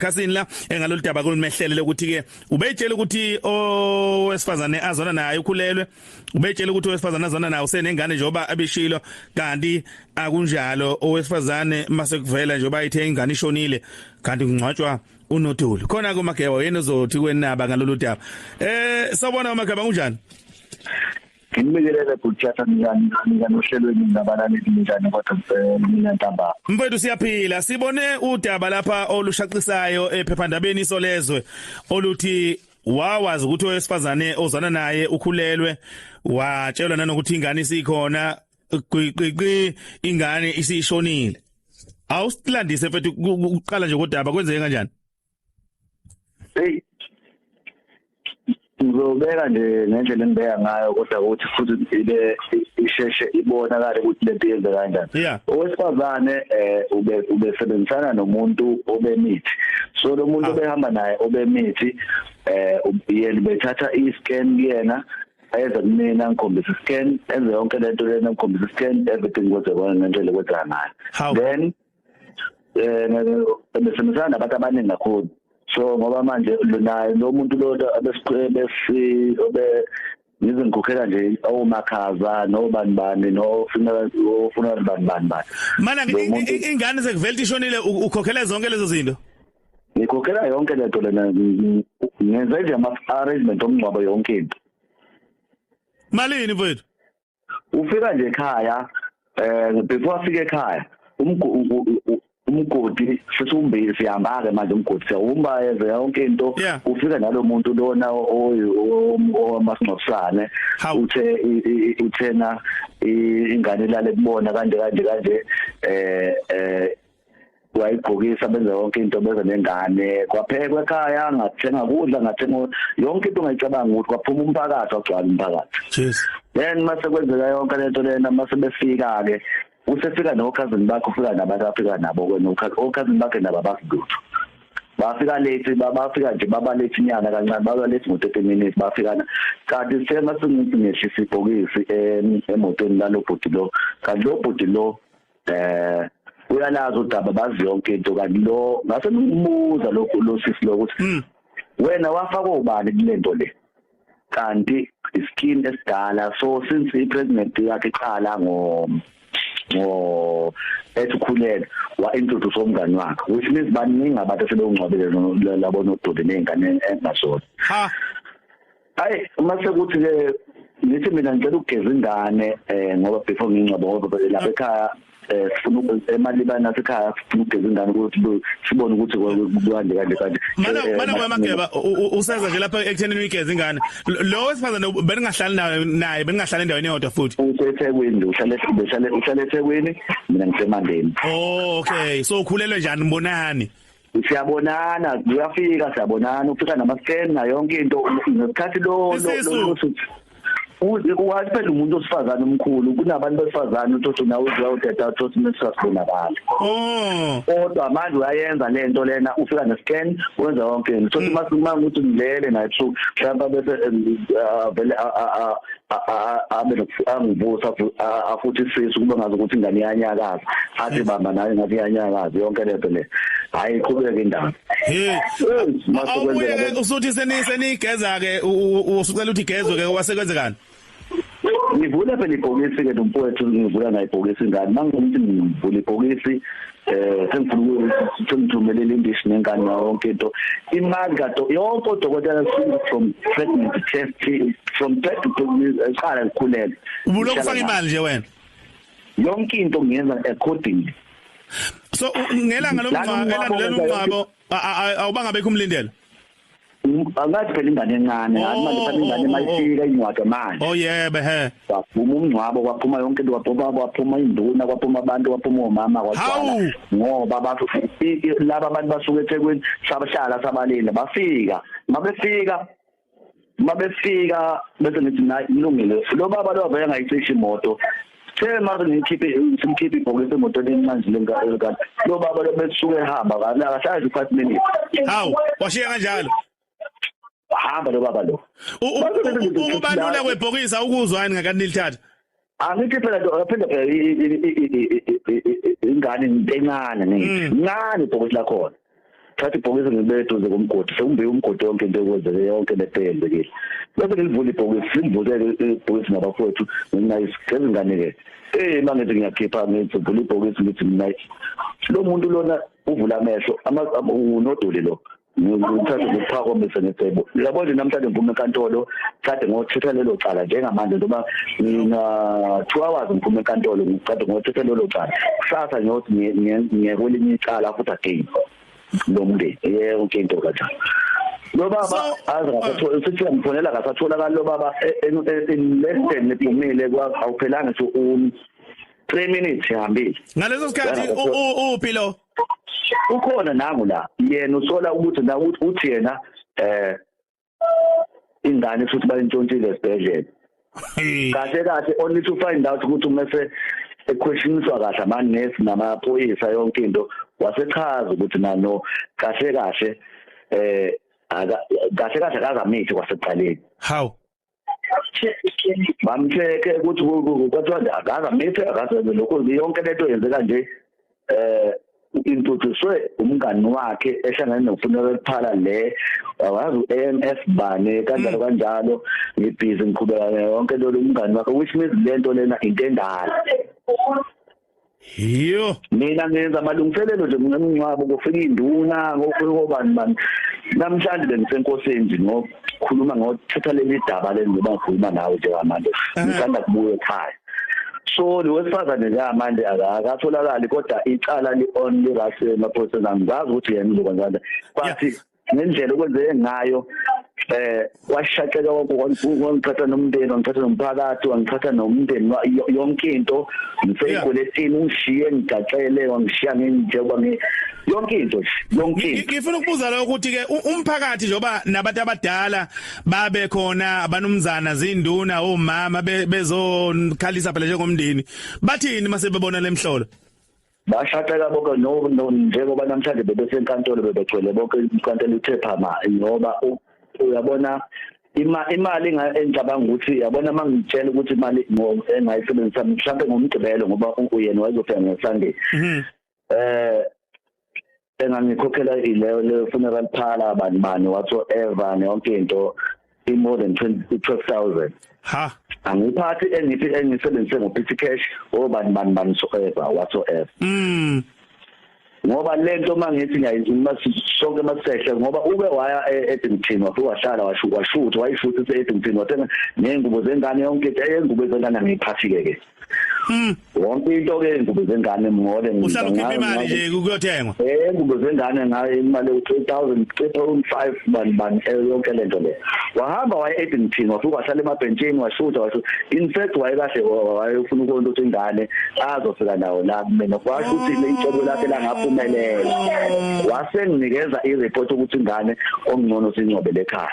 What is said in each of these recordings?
Khasini la ngalolu daba kolumehlele lokuthi ke ubetshela ukuthi owesifazane azona naye ukhulelwe, ubetshela ukuthi owesifazane azona naye usenengane njengoba abishilo, kanti akunjalo. Owesifazane mase kuvela njengoba ithe ingane ishonile, kanti kungcwatshwa uNoduli. Khona ke uMageba yena uzothi kwenaba ngalolu daba. Sawubona uMageba, kunjani? Nginikelele bhuti njani njani ohlelweni nabalaleli, njani kodwa mina ntambama? Mfowethu, siyaphila. Sibone udaba lapha olushaqisayo ephephandabeni Isolezwe oluthi wawazi ukuthi owesifazane ozana naye ukhulelwe, watshelwa nanokuthi ingane isikhona, gqiqiqi ingane isishonile. Awusilandise mfethu, uqala nje kodaba, kwenzeke kanjani? Hey, ngizobeka nje ngendlela engibeka ngayo, kodwa ukuthi futhi ibe isheshe ibonakale ukuthi lento yenze kanjani. Owesifazane ube ubesebenzisana nomuntu obemithi, so lo muntu obehamba naye obemithi yena bethatha i-scan kuyena, eze kumina ngikhombisa i-scan, enze yonke lento lena, ngikhombisa i-scan, everything kwenzeka ngendlela ekwenzeka ngayo. Then besebenzisana nabantu abaningi kakhulu, so ngoba manje naye lo muntu lo besi obe ngize ngikhokhela nje omakhaza nobani bani no funeral, funeral bani bani bani. Mana, ingane sekuvela ishonile, ukhokhela zonke lezo zinto? Ngikhokhela yonke lento lena, ngenze nje ama arrangement omngcwabo, yonke into. Malini, mfowethu? Ufika nje ekhaya, before afike ekhaya, umgodi sesiwumbili, sihamba ke manje, umgodi siyawumba, yenze yonke into. Ufika nalo muntu lona owamasingcwabisane, uthe uthena ingane ilale kubona kanje kanje kanje, wayigqokisa, benza yonke into, beza nengane, kwaphekwa ekhaya, ngathenga kudla, ngathenga yonke into ongayicabanga ukuthi kwaphuma umphakathi, wagcwala umphakathi. Jeez. Then mase kwenzeka yonke lento lena, mase befika ke, usefika no cousin bakhe, ufika nabantu afika nabo ke, no cousin bakhe nabo abasilutho, bafika late, bafika nje baba late inyana kancane, baba late ngo 30 minutes bafika. Kanti sema singithi ngehlisa ibhokisi emotweni lalo bhuti lo, kanti lo bhuti lo uyalazi udaba, bazi yonke into. Kanti lo ngase ngimbuza lokhu lo sisi lo ukuthi wena wafakwa ubani kulento le? Kanti i-scheme esidala, so since i-president yakhe iqala ngo ethi ukhulele, wa introduce umngani wakhe, which means baningi abantu asebewungcwabele labo nodoli nezingane engazona. Ha. Hayi, mase kuthi ke ngithi mina ngicela ukugeza ingane, ngoba before ngingcwaba, ngoba lapha ekhaya sifuna emalibana nasekhaya, sifuna ukugeza ingane ukuthi sibone ukuthi kande kande kande. Mana Mageba, useza nje lapha ekuthenini uyigeza ingane, lo wesifazane beningahlali naye, beningahlali endaweni eyodwa futhi? UseThekwini, uhlale behlale uhlale eThekwini, mina ngiseMandeni. Oh, okay, so ukhulelwe njani, mbonani? Siyabonana, uyafika, siyabonana, ufika nama-scan nayo yonke into ngesikhathi lo lo wathi phela umuntu osifazane omkhulu kunabantu besifazane, uthi nawe uyawuteta, uthi nesasibonakala. Kodwa manje uyayenza lento lena, ufika ne-scan, wenza yonke into, so mase ukuthi ngilele naye ebusuku mhlawumbe, bese vele abe angivusa, afuthi isisu kube ngazi ukuthi ingane iyanyakaza, athi bamba nayo ngathi iyanyakaza, yonke lento le. Hayi, iqhubeke indaba. Hey, awubuye usuthi senigeza ke, usucela ukuthi igezwe ke, wasekwenzekani? Ngivula phela ibhokisi ke nomfowethu, ngivula naye ibhokisi ingane, mangithi ngivula ibhokisi, sengifuna ukuthi sengithumelele indishi nengane yonke into, imali kado yonke, odokotela from pregnancy test, from test to eqala ngikhulele. Ubulokhu ufaka imali nje wena? Yonke into ngiyenza accordingly. So ngelanga lomngcwabo, elandulela umngcwabo, awubanga bekho umlindelo? Angathi phela ingane encane, hayi, manje phela ingane mayifika incwadi manje. Oh, yebo, he. Kwaphuma umngcwabo, kwaphuma yonke into, kwaphuma, kwaphuma induna, kwaphuma abantu, kwaphuma omama, kwagcwala, ngoba abantu laba abantu basuka eThekwini, sabahlala sabalile, bafika, mabefika bese ngithi nayi kulungile. Lo baba lo vele ngayicisha imoto, the mase ngikhiphe, simkhiphe ibhokisi emotweni encane le kanti lo baba lo besuke ehamba akahlali 5 minutes. Hawu, washiya kanjalo? Hamba lo baba lo. Ukubalula kwebhokisi awukuzwa yini ngakani nilithatha? Angithi phela phela phela ingane into encane, ngithi ncane ibhokisi lakhona. Thatha ibhokisi ngibeke eduze komgodi, sekumbiwe umgodi, yonke into ekwenzeke, yonke lento eyenzekile. Bese ngilivula ibhokisi, simvuleke ibhokisi nabafowethu, mina isigeza ingane ke. Mangithi ngiyakhipha, ngithi vula ibhokisi, ngithi mina lo muntu lona uvula amehlo, unodoli lo. Ngithatha ukuphakamise ngecebo, yabo nje. Namhlanje ngiphuma enkantolo, kade ngothetha lelo cala njengamanje, noma ngina 2 hours ngiphuma enkantolo, ngikade ngothetha lelo cala. Kusasa ngiyothi ngiye kwelinye icala futhi again lo mndeni, yonke into kanjalo. Lo baba aze ngasathola, sithi uyamfonela, akasatholakali lo baba. In less than niphumile, awuphelanga ngisho 3 minutes ihambile. Ngaleso sikhathi uphi lo? Ukhona nangu la. Yena usola ukuthi na uthi yena ingane futhi bayintshontshile esibhedlela. Kahle kahle, only to find out ukuthi umese equestioniswa kahle amanesi namaphoyisa, yonke into, wasechaza ukuthi nano kahle kahle aka kahle kahle akazamithi kwasekuqaleni. How? Bamcheke ukuthi kwathiwa akazamithi, akazenze lokho. Yonke lento yenzeka nje, introduce umngani wakhe ehlangene nofuneral parlor le, wazi u-AMF bane kanjalo kanjalo. Ngibhizi ngiqhubeka yonke lo umngani wakhe, which means lento lena into endala. Yo. Mina ngenza amalungiselelo nje ngomngcwabo, kufika induna, ngofika obani bani. Namhlanje bengisenkosini nje ngokukhuluma, ngothatha leli daba leli ngoba ngikhuluma nawe njengamanje, ngisanda kubuya ekhaya. So lo wesifazane njengamanje akatholakali, kodwa icala li-on, li-rush emaphoyiseni. Angizazi ukuthi yena uzokwenza kanjani. Kwathi ngendlela okwenzeke ngayo, washaqeka wonke, wangithatha nomndeni, wangithatha nomphakathi, wangithatha nomndeni, yonke into. Ngiseyikweletini, ungishiye ngigaxele, wangishiya njengoba ngi yonke into nje, yonke into. Ngifuna ukubuza lo ukuthi ke umphakathi, njengoba nabantu abadala babe khona, abanumzana, zinduna, omama, bezokhalisa phela njengomndeni, bathini mase bebona lemhlolo? Bashaqeka bonke, no njengoba namhlanje bebesenkantolo, bebegcwele bonke inkantolo ithe phama, ngoba uyabona imali engicabanga ukuthi, yabona, mangitshela ukuthi imali engayisebenzisa mhlawumbe ngoMgqibelo, ngoba uyena wayezofika ngeSunday, engangikhokhela ileyo leyo funeral parlor, bani bani, whatsoever, yonke into, i more than 20 12,000. Ha. Angiphathi engithi engisebenzise ngo-petty cash, obani bani bani, soever, whatsoever, ngoba lento mangithi ngiyayizuma sonke masehle, ngoba uke waya e-Addington, wafika wahlala, washutha, wayishutha e-Addington, wathenga nezingubo zengane, yonke into. Ingubo zengane angiyiphathi ke ke wonke into ke, ingubo zengane more. Uhlala ukhipha imali nje kuyothengwa. Ingubo zengane ngayo imali u3000, 3.5, bani bani, yonke lento le. Wahamba waya e-Addington, wafika wahlala emabhentshini, washutha, washutha. In fact wayekahle wayefuna ukonto ukuthi ingane azofika nawo la kumina, kwasho ukuthi le icebo lakhe langaphumelela. Wasenginikeza i-report ukuthi ingane ongcono singcwabele ekhaya.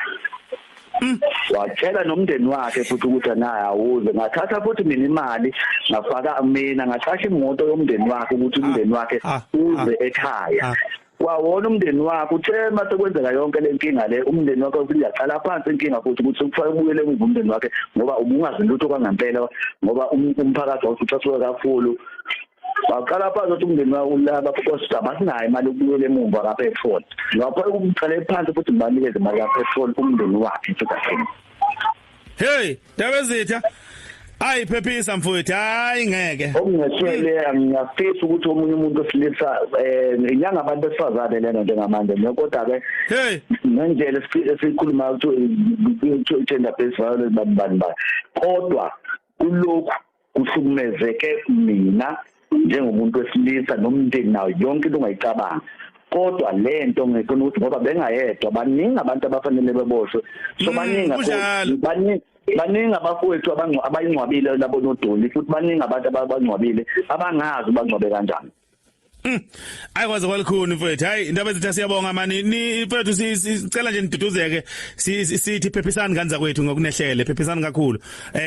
Watshela nomndeni wakhe futhi ukuthi naye awuze. Ngathatha futhi mina imali, ngafaka mina, ngaqasha imoto yomndeni wakhe ukuthi umndeni wakhe uze ekhaya. Kwawona umndeni wakhe uthe mase kwenzeka yonke le nkinga le, umndeni wakhe uthi uyaqala phansi inkinga futhi ukuthi kufanele ubuyele emuva umndeni wakhe, ngoba ubungazi lutho kwangempela, ngoba umphakathi wawusucasuka kakhulu. Waqala phansi ukuthi umndeni wakhe ulaba because abasinayo imali yokubuyela emuva kapetrol. Ngapho ukuqale phansi futhi ngibanikeze imali kapetrol umndeni wakhe futhi again. Hey, Ndabezitha, ayi phephisa mfowethu, hayi ngeke. Okungeswele, ngiyafisa ukuthi omunye umuntu osilisa, inyanga abantu besifazane lena njengamanje, kodwa ke ngendlela esikhuluma ukuthi gender based violence, bani bani bani, kodwa kulokhu kuhlukumezeke mina njengomuntu wesilisa nomndeni nayo yonke into ongayicabanga. Kodwa lento ngifuna ukuthi, ngoba bengayedwa, baningi abantu abafanele beboshwe, so baningi kakhulu, baningi, baningi abafowethu abayingcwabile labo nodoli, futhi baningi abantu abangcwabile abangazi bangcwabe kanjani. Ayikwazi kwalikhuni mfowethu. Hayi, indaba ezitha, siyabonga mani. Ni mfowethu, sicela nje niduduzeke, sithi phephisani kanza kwethu ngokunehlele, phephisani kakhulu.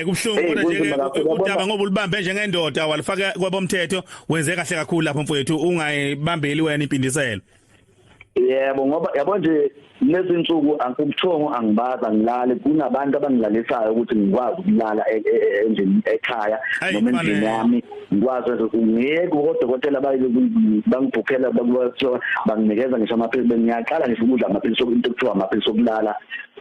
Kubhlungu, kodwa nje udaba ngoba ulibambe njengendoda, walifaka kwabomthetho, wenze kahle kakhulu lapho mfowethu, ungayibambeli wena impindiselo. Yebo, ngoba yabo nje lezi insuku ubuthongo angibaza ngilale, kunabantu abangilalisayo ukuthi ngikwazi ukulala endlini ekhaya noma endlini yami, ngikwazi ngiyeke kodokotela bangibhukhela banginikeza ngisho amaphilisi. Ngiyaqala ngisho ukudla amaphilisi, into ekuthiwa amaphilisi okulala,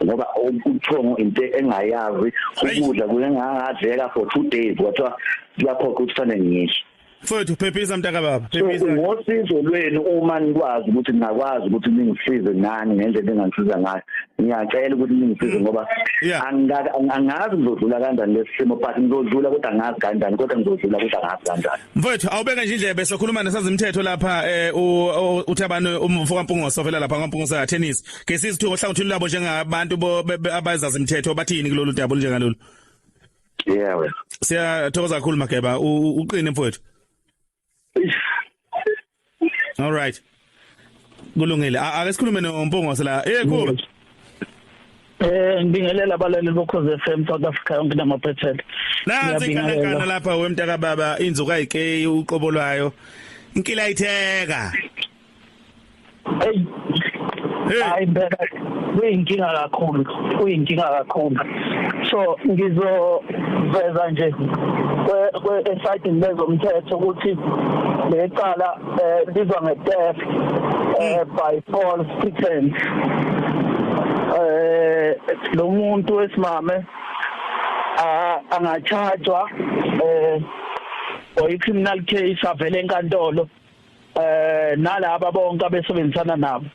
ngoba ubuthongo into engayazi ukudla kuyengadleka for 2 days, kwathiwa kuyaphoqa ukuthi fanele ngidle. Mfowethu, phephisa mntaka baba, phephisa. Ngosizo lwenu uma nikwazi ukuthi ningakwazi ukuthi ningisize nani ngendlela engangisiza ngayo, ngiyacela ukuthi ningisize ngoba angazi ngizodlula kanjani lesi simo, but ngizodlula kodwa angazi kanjani, kodwa ngizodlula kodwa angazi kanjani. Mfowethu, awubeka nje indlebe, sokhuluma nesazimthetho lapha uThabani umfo kaMpungose ovela lapha kwaMpungose tennis. Ke sizithu ohlangothini lwabo njengabantu abazazimthetho bathini kulolu daba olunjengalolu. Yebo. Siyathokoza kakhulu Mageba, uqine mfowethu. All right. Kulungile. Ake sikhulume noMpungose la. Eh Kuba. Ngibingelela abalaleli boKhozi FM South Africa yonke namaphethelo. Nansi inkankana lapha wemntaka baba, inzuka ayike uqobo lwayo. Inkila ayitheka. Hey. Hayi impela kuyinkinga kakhulu, kuyinkinga kakhulu. So ngizoveza nje kwe esayidini lezomthetho ukuthi lecala libizwa nge-theft by false pretense. Lo muntu wesimame angachajwa or criminal case avele enkantolo nalaba bonke abesebenzisana nabo,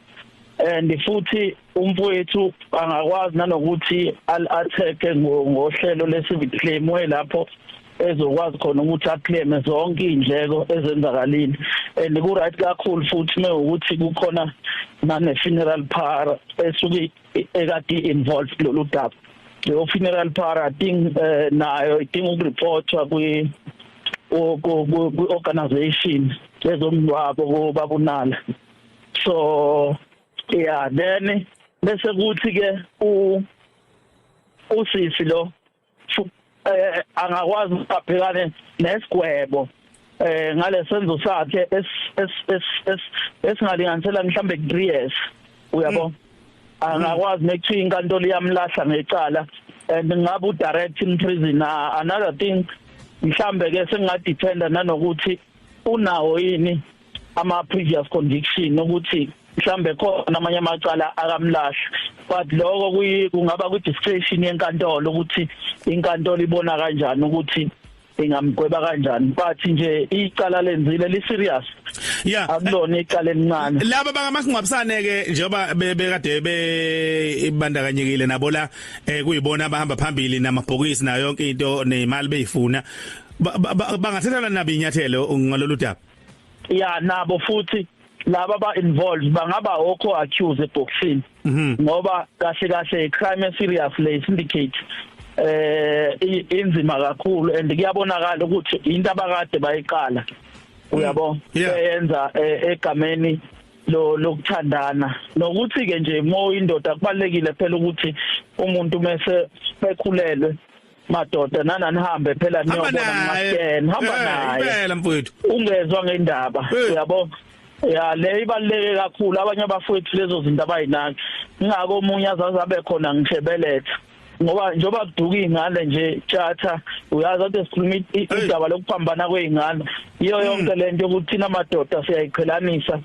and futhi umfowethu angakwazi nanokuthi al-attack ngohlelo le-civil claim lapho ezokwazi khona ukuthi aclaim zonke indleko ezenzakalile. And ku right kakhulu futhi mewukuthi kukhona nane funeral parlor esuke ekade involved lolu daba. Leyo funeral parlor thing nayo idinga ukureportwa kwi organization lezomngcwabo babunala. So yeah, then bese kuthi ke usisi lo angakwazi ukubhekane nesigwebo ngalesenzo sakhe esingalinganisela mhlambe 3 years, uyabo. Angakwazi nekuthiwa inkantolo iyamlahla ngecala and ngabe udirect in prison. Another thing mhlambe ke sengingadependa nanokuthi unawo yini ama previous conviction, ukuthi mhlambe khona amanye amacala akamlahla, but lokho kungaba ku discretion yenkantolo ukuthi inkantolo ibona kanjani ukuthi ingamgweba kanjani, but nje icala lenzile li serious. Yeah, akulona icala elincane. Laba bangamasingcwabisane ke njengoba bekade bebandakanyekile nabo la, kuyibona abahamba phambili namabhokisi nayo yonke into nemali beyifuna, bangathathana nabo inyathelo ngalolu daba. Yeah, nabo futhi laba ba involved bangaba okho accused eboxini, ngoba kahle kahle crime serious le syndicate inzima kakhulu and kuyabonakala ukuthi into abakade bayiqala, uyabo, beyenza egameni lo lokuthandana. Nokuthi ke nje mo indoda kubalekile phela ukuthi umuntu mase bekhulelwe madoda nananihambe phela niyobona ngascan, hamba naye impela mfowethu, ungezwa ngendaba, uyabo. Ya, le ibaluleke kakhulu. Abanye abafowethu lezo zinto abayinaki, ngakho omunye azazabe khona ngishebeletha, ngoba njoba kuduka ingane nje tjatha, uyazi ukuthi sikhuluma indaba lokuphambana kweingane, iyo yonke lento ukuthi thina madoda siyayiqhelanisa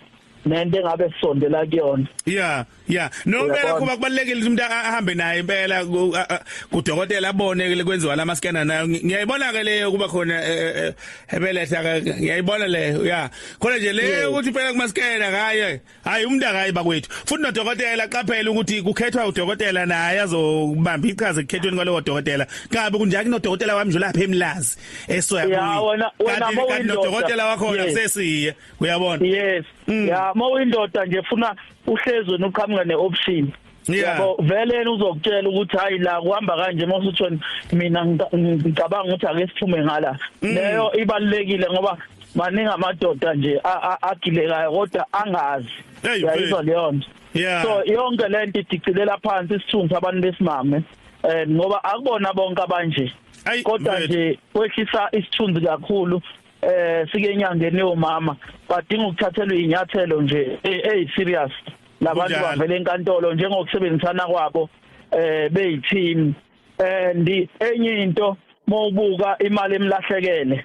nento engabe sisondela kuyona. Yeah, yeah. No impela kuba kubalekile ukuthi umuntu ahambe naye impela kudokotela abone kwenziwa lama scanner nayo. Ngiyayibona ke leyo kuba khona ebeletha, ngiyayibona leyo. Yeah. Khona nje leyo ukuthi impela kuma scanner hayi, hayi umuntu akayi bakwethu. Futhi nodokotela qaphela ukuthi kukhethwa udokotela naye azobamba iqhaza ekukhethweni kwalowo dokotela. Kabe kunjani kunodokotela wami nje lapha eMlazi esoya kuyi. Yeah, wena nodokotela wakhona kusesiye, uyabona. Yes. Ya, mawindoda nje funa uhlezwe noqhamuka neoption. Yabo vele uzokutshela ukuthi hayi la kuhamba kanje, mawusuthi mina ngicabanga ukuthi ake siphume ngala. Leyo ibalekile ngoba maningi amadoda nje agilekayo kodwa angazi. Uyayizwa leyo nto. So yonke lento idicilela phansi isithunzi abantu besimame, ngoba akubona bonke abanje, kodwa nje kwehlisa isithunzi kakhulu. Sike enyangeni yomama badinga ukuthathelwa inyathelo nje ey serious. Labantu bavele enkantolo njengokusebenzisana kwabo beyi-team. And enye into, mawubuka imali emlahlekele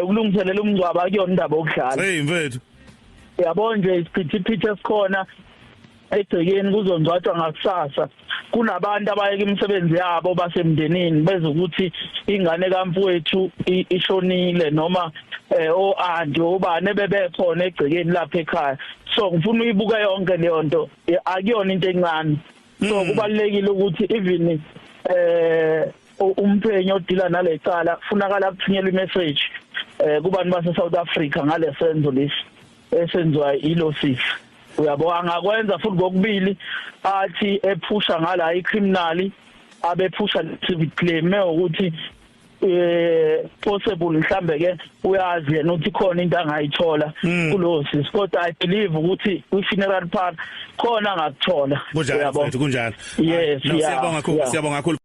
ukulungiselela umngcwabo, akuyona indaba okudlala. Hey mfethu. Yabo nje isiphithiphithi esikhona egcekeni, kuzongcwatshwa ngakusasa, kunabantu abayeka imisebenzi yabo basemndenini bezokuthi ingane kamfowethu ishonile, noma o auntie, obani bebekhona egcekeni lapha ekhaya. So ngifuna uyibuka yonke leyo nto, akuyona into encane. So kubalekile ukuthi even umphenyo odila nalecala kufunakala kuthunyelwa imessage kubantu base South Africa ngalesenzo lesi esenziwa ilosisi. Uyabo, angakwenza futhi kokubili, athi ephusha ngala icriminal, abephusha civic claim ukuthi possible mhlambe ke uyazi yena ukuthi khona into angayithola kulo sisi, kodwa I believe ukuthi kwi funeral parlor khona angakuthola. Kunjalo mfethu, kunjalo. Yes. Siyabonga kakhulu, siyabonga kakhulu.